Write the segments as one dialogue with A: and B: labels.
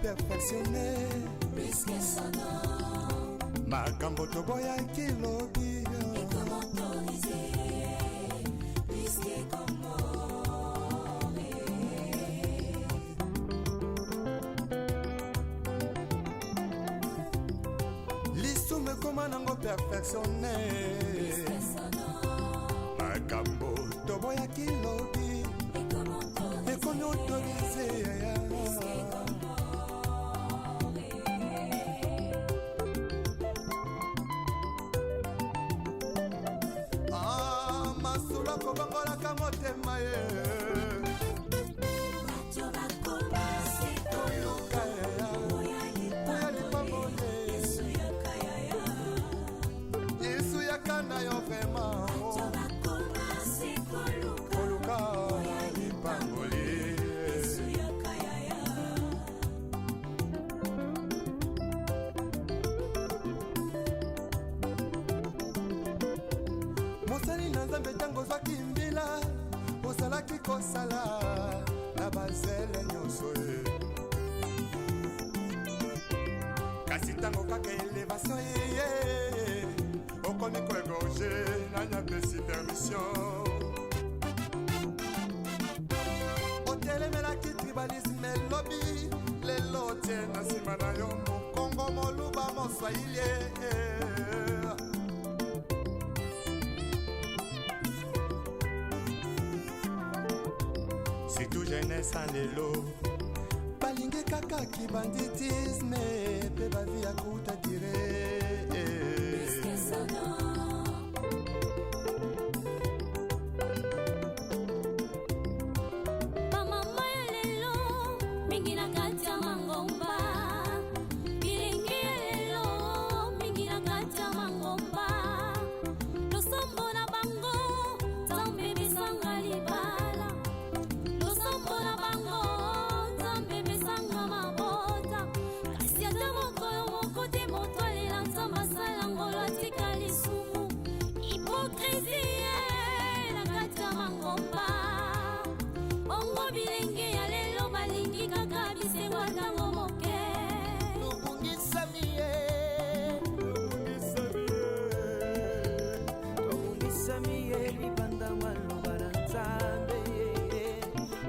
A: perfectionne. Makambo toboyaki lobi lisumu ekoma nango perfectionne. Makambo toboyaki lobi ekomi autorise. Ah, masolo akobongolaka motema ye. Koluka oya lipamboli, Yesu yaka na yo vraiment. Koluka lipamboli. Mosali na Nzambe, ntango ozwaki mbila, ozalaki kosala na bazele nyonso ye. Kasi ntango kaka élévation eye, okomi koégorger. Nani apesi permission? Otelemelaki tribalisme elobi, lelo otie na nsima na yo Mokongo, Moluba, Moswahili. Surtout jeunesse ya lelo balingi kaka kibanditisme mpe bavie ya courte durée.
B: Bamama ya lelo mingi na kati ya mangomba, bilenge ya lelo mingi na kati ya mangomba. Losambo na bango, Nzambe pesanga libala. Losambo na bango, Nzambe pesanga mabota. Kasi ata mokolo moko te moto alela Nzambe asala ngolo atika lisumu. Hypocrisie na kati ya mangomba. Bongo bilenge ya lelo balingi kaka bisengo ntango moke.
C: Tobungisami ye, tobungisami ye libanda maloba na Nzambe.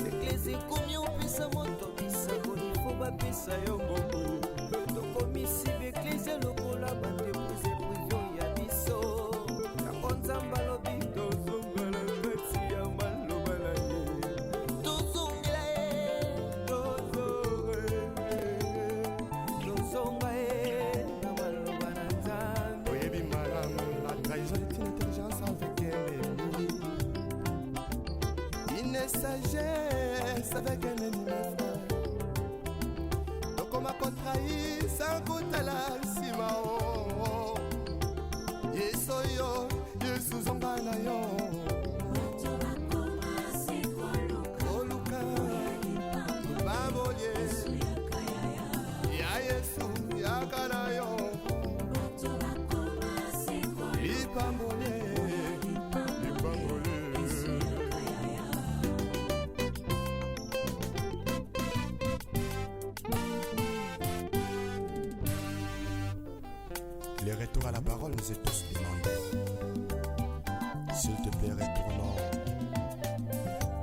C: Eklese ekomi opesa moto bisakoli, fo bapesa yo mbongo. Tokomisi baeklese lokola baentreprise privée ya biso. Yango Nzambe alobi tozongela kati ya maloba na ye. Tozongela ye, tozonga ye na maloba na Nzambe.
A: Oyebi malamu, la trahison est une intelligence avec un ennemi, une sagesse avec un ennemi, mes frères. Tokoma kotrahir sans kotala nsima. O Yesu oyo, Yesu zonga na yo. Koluka lipamboli ya Yesu, yaka na yo lipamboli, lipamboli. Le retour à la parole nous est tous demandé. S'il te plaît, retournons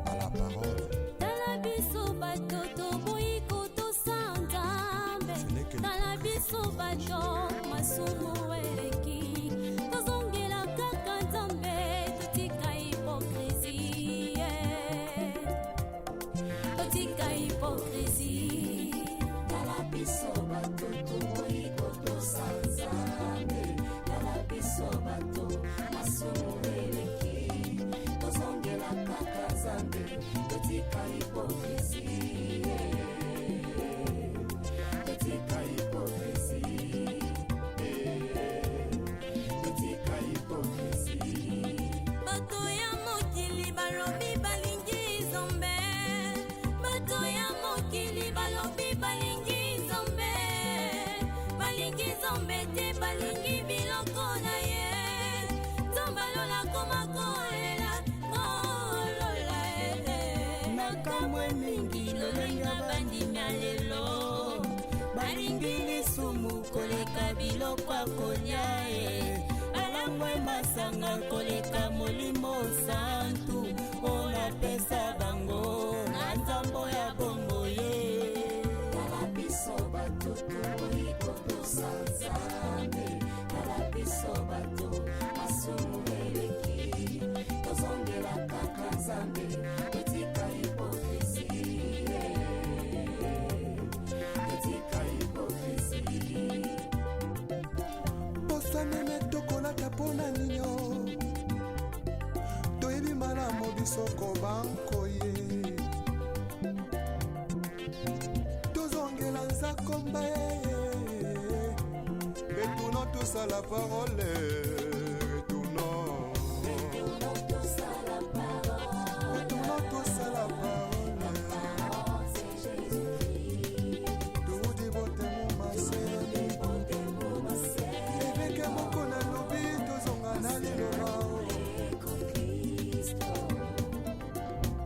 A: à la parole.
B: Tala biso bato toboyi kotosa Nzambe.
A: Ce n'est que
B: Tala biso bato masumu eleki, tozongela kaka Nzambe, totika hypocrisie, totika hypocrisie.
D: Tala biso bato toboyi kotosa Nzambe. Tala biso bato masumu eleki, tozongela kaka Nzambe, totika hypocrisie, totika hypocrisie, totika hypocrisie.
B: Bato ya mokili balobi balingi Nzambe. Bato ya mokili balobi balingi Nzambe. Balingi Nzambe te, balingi biloko na ye. Nzambe alola koma kolela kolola. Nakamwe mingi lolenge bandimi ya lelo.
E: Balingi lisumu koleka biloko ya kolia e, balangwe masanga koleka Molimo Santu oyo napesa bango na nzambo ya bombo ye.
D: Tala biso bato toboyi kotosa Nzambe, tala biso bato masumu eleki, tozongela kaka Nzambe, totika hypocrisie, totika hypocrisie.
A: Poso meme tokolata mpo na ninio, toyebi malamu biso kobanko ye. Tozongela nzakomba ye. Retournons tous à la parole, retournons.
D: Retournons tous à la parole.
A: Retournons tous à la parole.
D: Parole, c'est Jésus-Christ.
A: Toudi botemo maseni. Évêque moko nalobi, tozonga na liloba.
D: Kristo,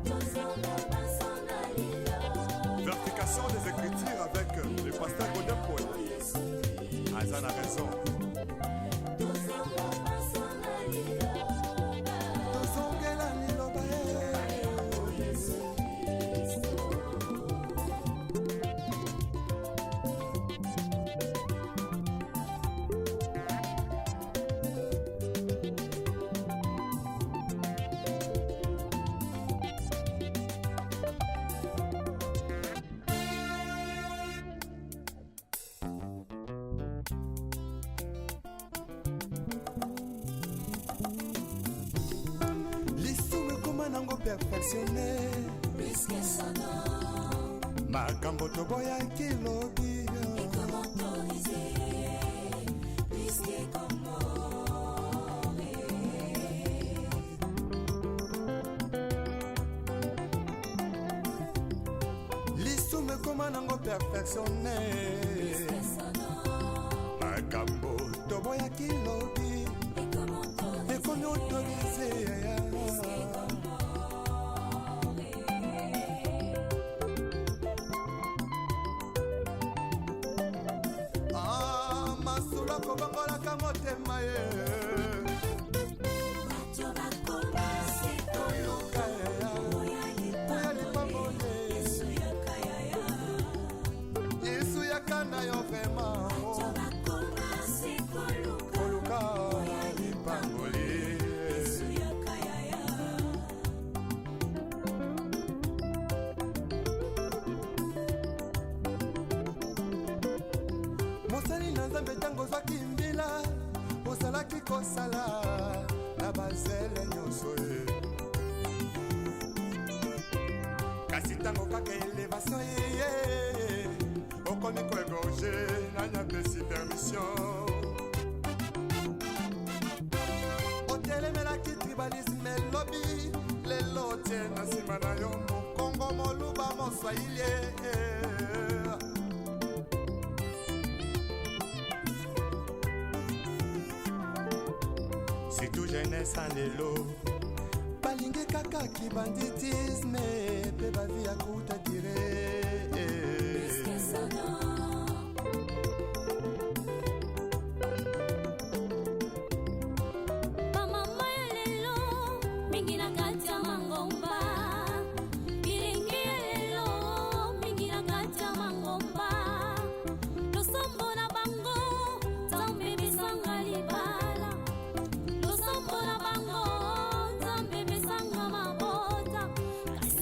D: tozonga baso na liloba.
F: Vérification des Écritures avec le pasteur Godin Paul. Aza na raison.
D: Tozonga baso na liloba.
A: Tozongela liloba ye.
D: Yesu Kristo.
A: Lisumu ekoma nango perfectionné.
D: Puisque son nom
A: Makambo toboyaki lobi
D: est comme autorisé, puisque comme mort.
A: Lisumu ekoma nango perfectionné.
D: Puisque son nom
A: Makambo toboyaki lobi
D: est comme autorisé,
A: ekomi autorisé.
D: Puisque comme mort.
A: Ah, masolo akobongolaka motema ye.
D: Bato bakoma se
A: Koluka
D: oya
A: oya
D: lipamboli.
A: Lipamboli.
D: Yesu yaka yaya.
A: Yesu yaka na yo vraiment.
D: Bato bakoma se koluka
A: Koluka lipamboli.
D: Yesu yaka yaya.
A: Mosali na Nzambe, ntango ozwaki mbila, ozalaki kosala na bazele nyonso ye, kasi ntango kaka élévation eye, okomi koégorger. Nani apesi permission? Otelemelaki tribalisme elobi, lelo otie na nsima na yo Mokongo, Moluba, Moswahili. Surtout jeunesse ya lelo balingi kaka kibanditisme mpe bavie ya courte durée.
D: Puisque son nom
B: Bamama ya lelo mingi na kati ya mangomba, bilenge ya lelo mingi na kati ya mangomba, losambo na bango Nzambe pesanga libala, losambo na bango Nzambe pesanga mabota, kasi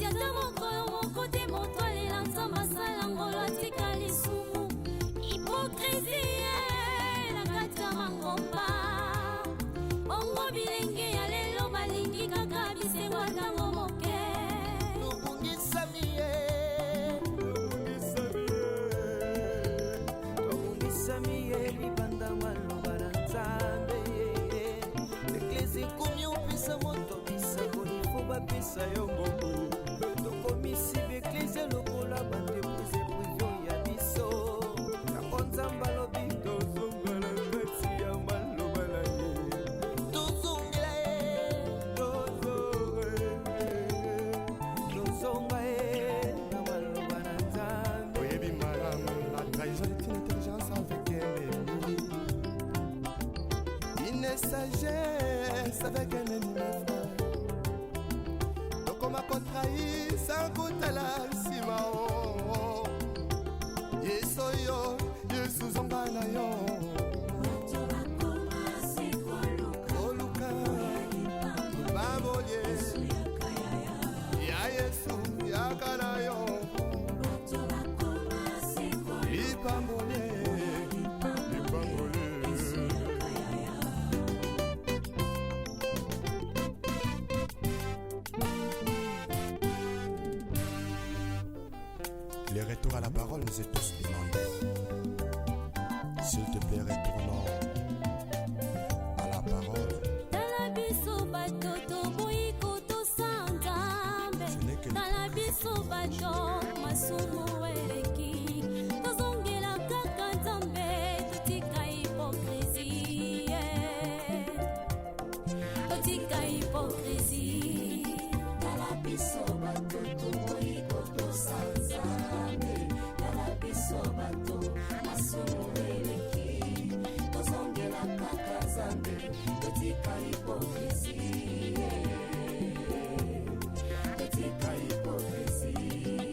A: Kotrahi sans kotala nsima o Yesu yo, Yesu zonga na yo. Koluka babolie ya Yesu, yaka na yo lipambolie, lipambolie.
F: Le retour à la parole nous est tous demandé. S'il te plaît, retournons à la parole.
B: Tala biso bato toboyi kotosa Nzambe.
F: Ce n'est que
B: Tala biso bato masumu eleki, tozongela kaka Nzambe, totika hypocrisie, totika hypocrisie.
D: Tala biso bato toboyi kotosa Nzambe. Tala biso bato masumu eleki, tozongela kaka Nzambe, totika hypocrisie, totika hypocrisie,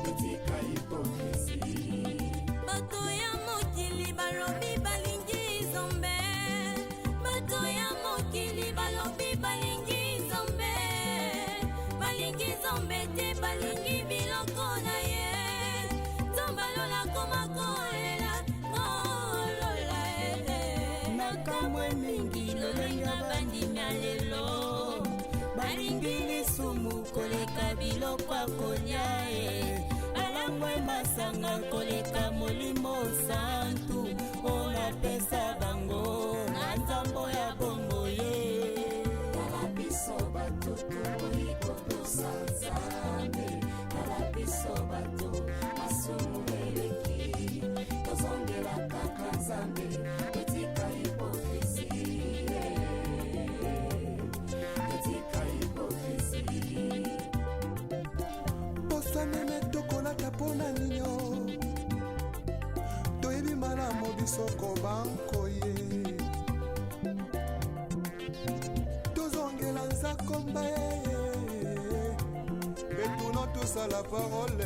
D: totika hypocrisie.
B: Bato ya mokili balobi balingi Nzambe, bato ya mokili balobi balingi Nzambe, balingi Nzambe te, balingi biloko na ye. Nzambe alola koma kolela kolola e.
E: Nakamwe mingi lolenge bandimi ya lelo balingi lisumu koleka biloko ya kolia e, balangwe masanga koleka Molimo Santu oyo napesa bango na nzambo ya bombo ye.
D: Tala biso bato toboyi kotosa Nzambe. Tala biso bato masumu eleki, tozongela kaka Nzambe, totika hypocrisie, totika hypocrisie.
A: Poso meme tokolata mpo na ninyo, toyebi malamu biso kobankoye, tozongela nzakomba ye.
F: Retournons tous à la parole.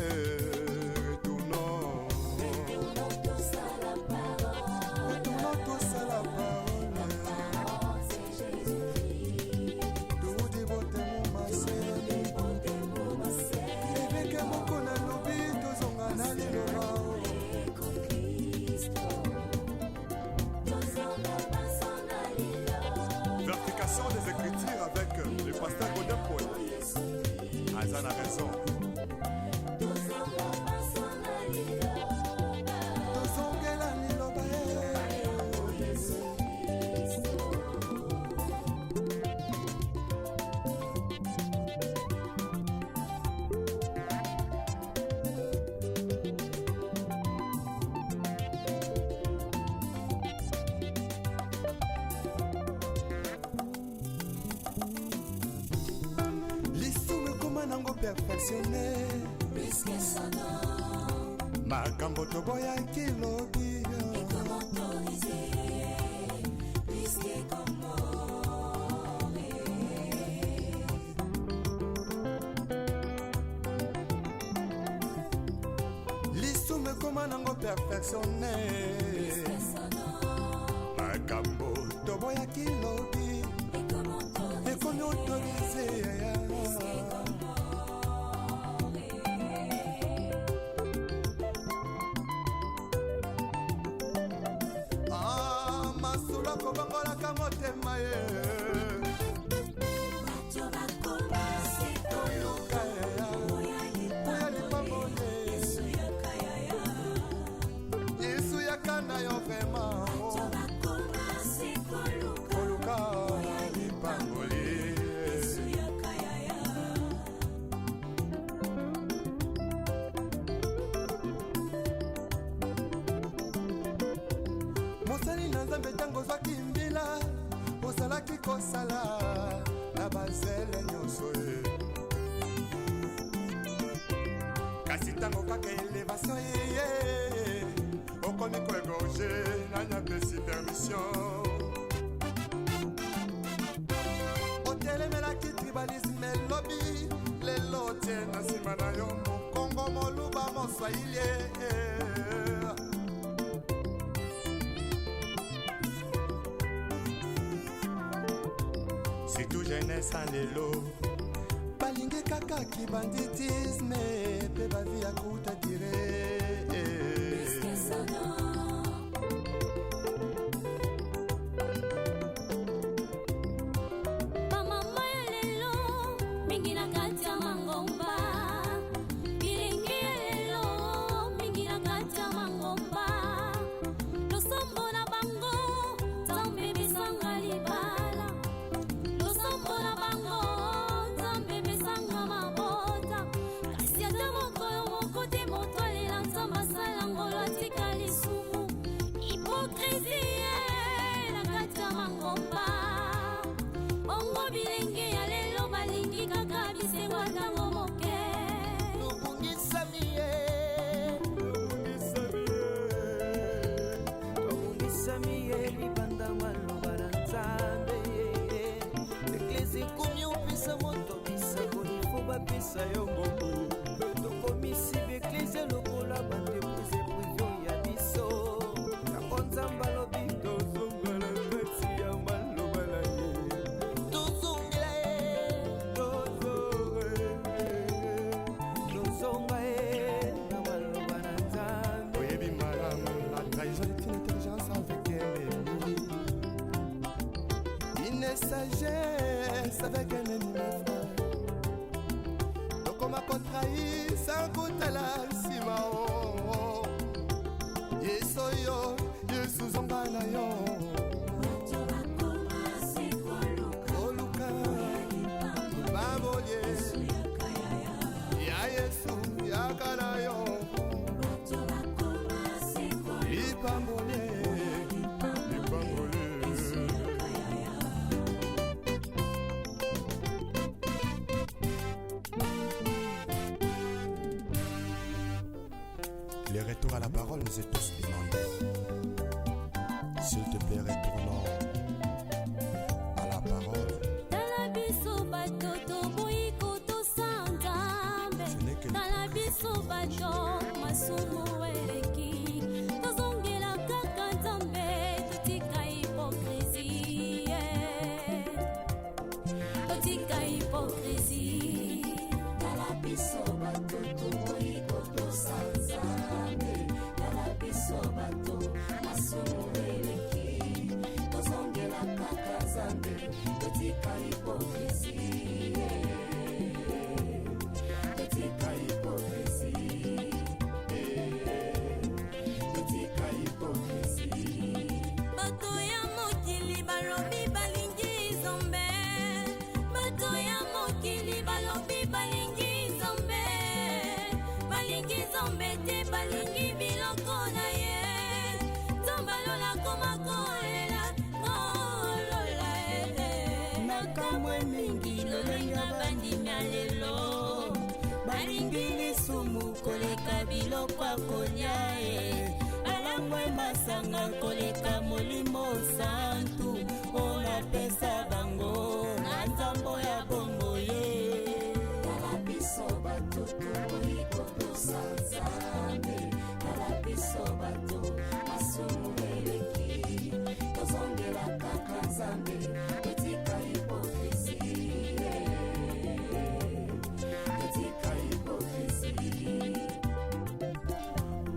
F: Retournons.
D: Retournons tous à la parole.
A: Retournons tous à la parole.
D: Parole, c'est Jésus-Christ.
A: Toudi botemo maseni. Évêque moko nalobi tozonga na liloba.
D: Cristo tozonga baso na liloba.
F: Vérification des Écritures avec le pasteur Godin Paul. Aza na raison.
D: Tozonga baso na liloba.
A: Tozongela liloba ye.
D: Yesu Kristo.
A: Lisumu ekoma nango perfectionné.
D: Plus que son nom.
A: Makambo toboyaki lobi
D: Comme autorisé, plus que comoré.
A: Lisumu ekoma nango perfectionné.
D: Plus que son nom.
F: Makambo
A: Toboyaki lobi
D: Et comme autorisé,
A: ekomi autorisé.
D: Plus que comoré.
A: Ah, masolo akobongolaka motema ye.
D: Bato bakoma se koluka oya
A: Oya
D: lipamboli.
A: Lipamboli.
D: Yesu yaka yaya.
A: Yesu yaka na yo vraiment.
D: Bato bakoma se koluka
A: koluka
D: oya lipamboli. Yesu yaka yaya.
A: Mosali na Nzambe, ntango ozwaki mbila, ozalaki kosala na bazele nyonso ye, kasi ntango kaka élévation ye, okomi koégorger. Nani apesi permission? Otelemelaki. Tribalisme elobi lelo tie na nsima na yo mokongo moluba moswahili.
F: Surtout jeunesse ya lelo.
A: Balingi kaka kibanditisme mpe bavi ya kuta dire.
B: Bamama ya lelo mingi na kati ya mangomba, bilenge ya lelo mingi na kati ya mangomba, losambo na bango Nzambe besanga libala, losambo na bango Nzambe besanga mabota, kasi ata mokolo moko te moto alela Nzambe asala ngolo atika lisumu. Hipokrisie na kati ya mangomba. Bongo bilenge ya lelo balingi kaka bisengo ntango moke.
C: Tobungisami ye, tobungisami ye libanda maloba na Nzambe. Eklesi ekomi opesa moto bisakoli fo bapesa yo mbongo. Tokomisi baeklezia lokola baentreprise privé ya biso. Yango Nzambe alobi tozongela kati ya maloba na ye, tozongela ye, tozonga ye na maloba na Nzambe.
F: Oyebi malamu.
A: La trahison est une intelligence avec un ennemi, une sagesse avec un ennemi, mes frères. Tokoma kotrahir sans kotala nsima o. Yesu oyo, Yesu zonga na yo. Oluka babolie ya Yesu yaka na yo. Lipambolie.
F: Lipamboli. Le retour à la parole nous est tous demandé. S'il te plaît, retournons à la parole.
B: Tala biso bato toboyi kotosa Nzambe.
F: Ce n'est que
B: Tala biso bato masumu eleki, tozongela kaka Nzambe, totika hipokrisie, totika hipokrisie.
D: Tala biso bato toboyi kotosa Nzambe, tala biso bato masumu eleki, tozongela kaka Nzambe, totika hipokrisie, totika hipokrisie, totika hipokrisie.
E: Bato ya mokili balobi balingi Nzambe, bato ya mokili balobi balingi Nzambe, balingi Nzambe te, balingi biloko na ye. Nzambe alola koma kolela kolola e.
D: Nakamwe mingi lolenge
E: bandimi ya lelo balingi lisumu koleka biloko ya kolia e, balangwe masanga koleka Molimo Santu oyo napesa bango na nzambo ya bongo ye.
D: Tala biso bato toboyi kotosa Nzambe, tala biso bato masumu eleki, tozongela kaka Nzambe, totika hipokrisie, totika hipokrisie.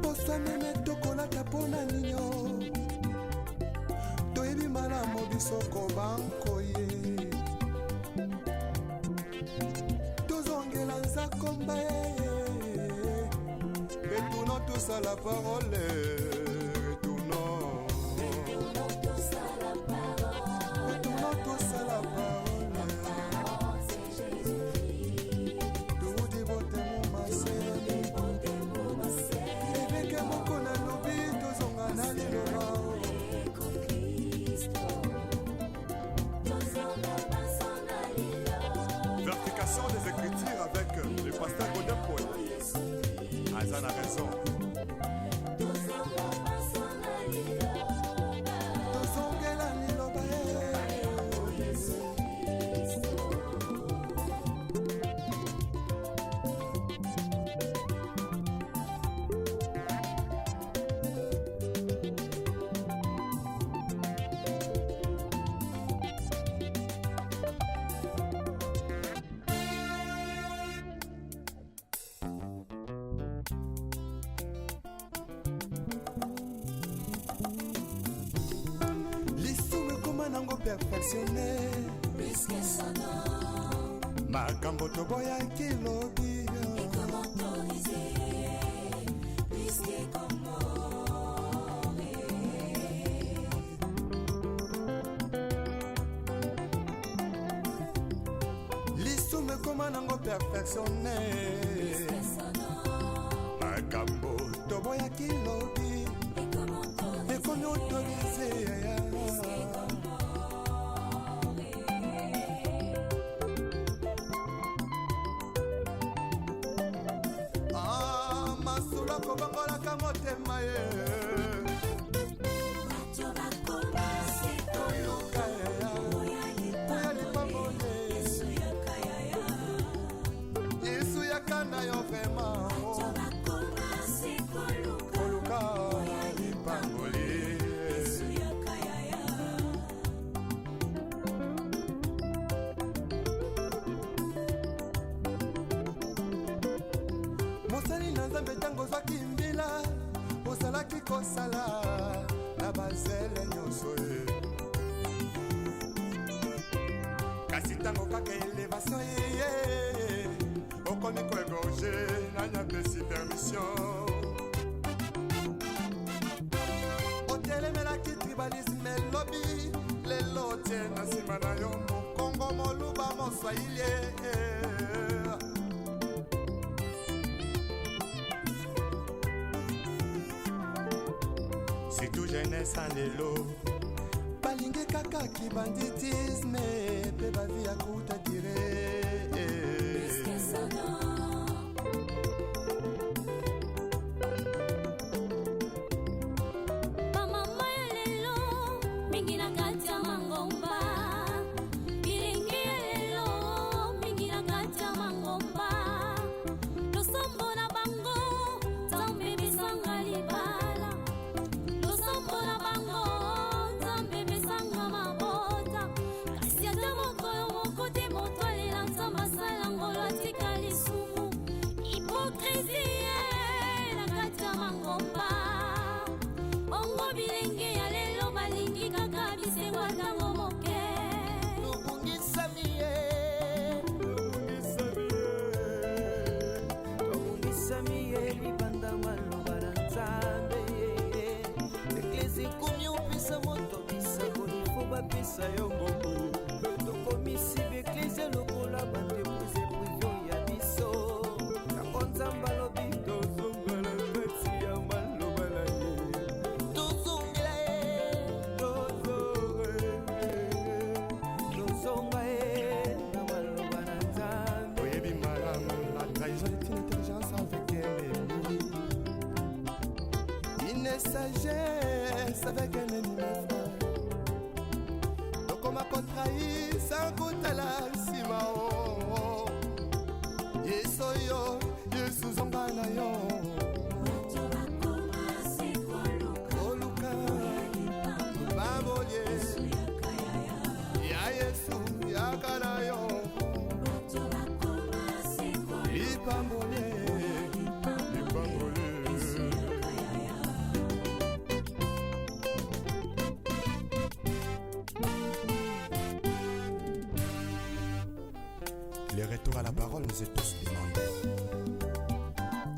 A: Poso meme tokolata mpona ninio, toyebi malamu biso kobanko ye. Tozongela nzakomba ye.
F: Retournons tous à la parole. Retournons.
D: Retournons tous à la parole.
A: Retournons tous à la parole.
D: Parole, c'est Jésus-Christ.
A: Toudi botemo maseni. Évêque moko nalobi tozonga na liloba.
D: Kristo, tozonga baso na liloba.
F: Vérification des Écritures avec le pasteur Godin Paul. Aza na raison.
D: Tozonga baso na liloba.
A: Tozongela liloba ye.
D: Yesu Kristo.
A: perfectionne.
D: Plus que Sodome.
A: Makambo toboyaki lobi
D: Et comme autorisé. Plus que Gomorrhe.
A: Lisumu ekoma nango perfectionne.
D: Plus que Sodome.
A: Makambo toboyaki lobi
D: Et comme autorisé.
A: Ekomi autorise.
D: Plus que Gomorrhe.
A: Ah, masolo akobongolaka motema ye.
D: Bato bakoma se koluka oya
A: Oya
D: lipamboli.
A: lipamboli.
D: Yesu yaka yaya.
A: Yesu yaka na yo vraiment.
D: Bato bakoma se koluka
A: koluka lipamboli.
D: Yesu yaka yaya.
A: Mosali na Nzambe, ntango ozwaki mbila, ozalaki kosala na bazele nyonso ye. Kasi ntango kaka elevation eye, okomi koegorge. Nani apesi permission? Otelemelaki tribalisme elobi, lelo otie na nsima na yo mokongo, moluba, moswahili. Surtout jeunesse ya lelo balingi kaka kibanditisme mpe bavi ya kuta dire.
D: Plus que Sodome.
B: Bamama ya lelo mingi na kati ya mangomba, bilenge ya lelo mingi na kati ya mangomba, losambo na bango Nzambe besanga libala, losambo na bango Nzambe besanga mabota, kasi ata mokolo moko te moto alela Nzambe asala ngolo atika lisumu. Hypocrisie na kati ya mangomba. Bongo bilenge ya lelo balingi kaka bisengo ntango moke.
C: Tobungisami ye, tobungisami ye libanda maloba na Nzambe. Eklesi ekomi opesa moto bisakoli fo bapesa yo mbongo. Tokomisi baeklese lokola baentreprise privé ya biso. Yango Nzambe alobi tozongela kati ya maloba na ye. Tozongela ye, tozonga ye na maloba na Nzambe.
A: Oyebi malamu, la trahison est une intelligence avec un ennemi, une sagesse avec un ennemi, mes frères. Tokoma kotrahir sans kotala nsima o. Yesu oyo, Yesu zonga na yo.
D: Bato bakoma se koluka
A: oluka
D: lipamboli.
A: Lipamboli.
D: Yesu yaka yaya.
A: Ya Yesu yaka na yo.
D: Bato bakoma se koluka
A: Lipamboli.
D: lipamboli.
A: Lipamboli.
D: Yesu yaka yaya.
F: Le retour à la parole nous est tous demandé.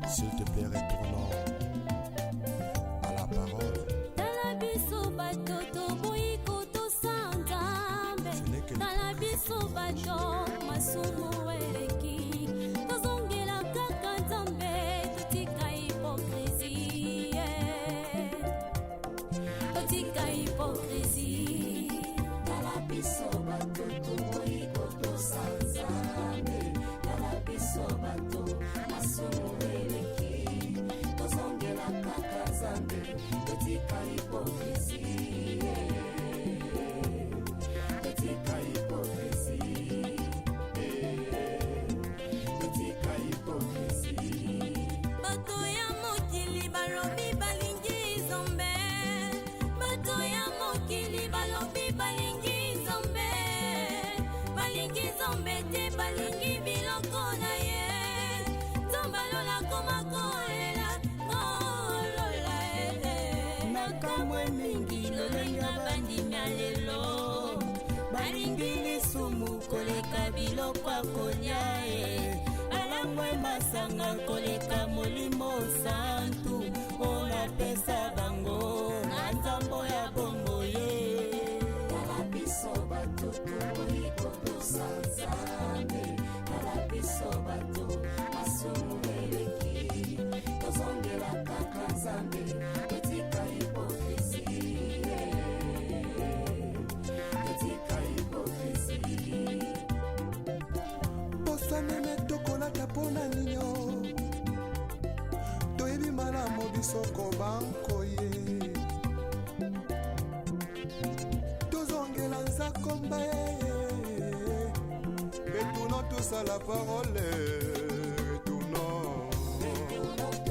F: S'il te plaît, retournons à la parole.
B: Tala biso bato toboyi kotosa Nzambe.
F: Ce n'est que
B: Tala biso bato masumu eleki, tozongela kaka Nzambe, totika hypocrisie, totika hypocrisie.
D: Tala biso bato toboyi kotosa Nzambe. Tala biso bato masumu eleki.
E: biloko ya kolia e balangwe masanga koleka molimo santu oyo napesa bango na nzambo ya bongo ye.
D: Tala biso bato tokoki kotosa Nzambe, tala biso bato masumu eleki, tozongela kaka Nzambe, totika hypocrisie, totika hypocrisie.
A: Poso meme tokolata mpona ninio, toyebi malamu biso kobankoye, tozongela nzakomba ye. Retournons tous à la parole, retournons.
D: Retournons.